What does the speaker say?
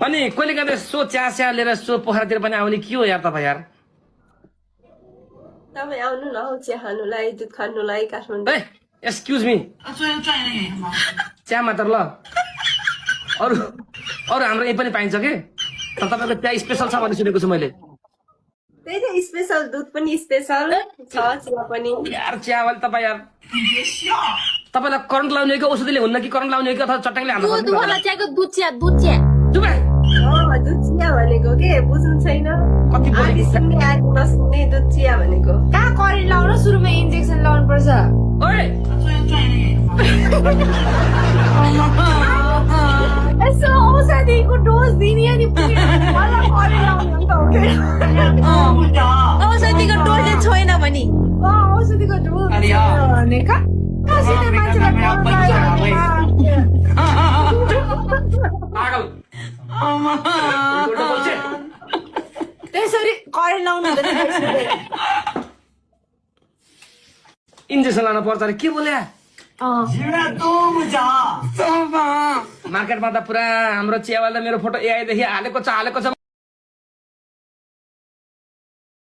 अनि कहिले कहिले सो चिया लिएर सो पोखरातिर पनि आउने के हो यार तपाईँ यार तपाईँ आउनु न हौ चिया खानुलाई दुध खानुलाई काठमाडौँ ए एक्सक्युज मी चिया मात्र ल अरू अरू हाम्रो यही पनि पाइन्छ कि तर तपाईँको चिया स्पेसल छ भन्ने सुनेको छु मैले त्यही त स्पेसल दुध पनि स्पेसल छ चिया पनि यार चिया वाले तपाईँ यार तपाईँलाई करेन्ट लाउने कि औषधिले हुन्न कि करेन्ट लाउने कि अथवा चट्याङले हाल्नु दुध वाला चियाको दुध चिया दुध चिया दुध चिया भनेको के बुझ्नु छैन कति आधी सुन्ने आधी नसुन्ने दुध चिया भनेको कहाँ करेन्ट लाउनु सुरुमा इन्जेक्सन लाउनु पर्छ ओए यसो औषधिको डोज दिने अनि मलाई करेन्ट लाउनु त हो के औषधिको डोजले छोएन भने औषधिको डोज भने कहाँसित मान्छेलाई पागल त्यसरी करेन्ट लाउनु इन्जेक्सन लानु पर्छ अरे के बोल्या मार्केटमा त पुरा हाम्रो चियावाला मेरो फोटो एआईदेखि हालेको छ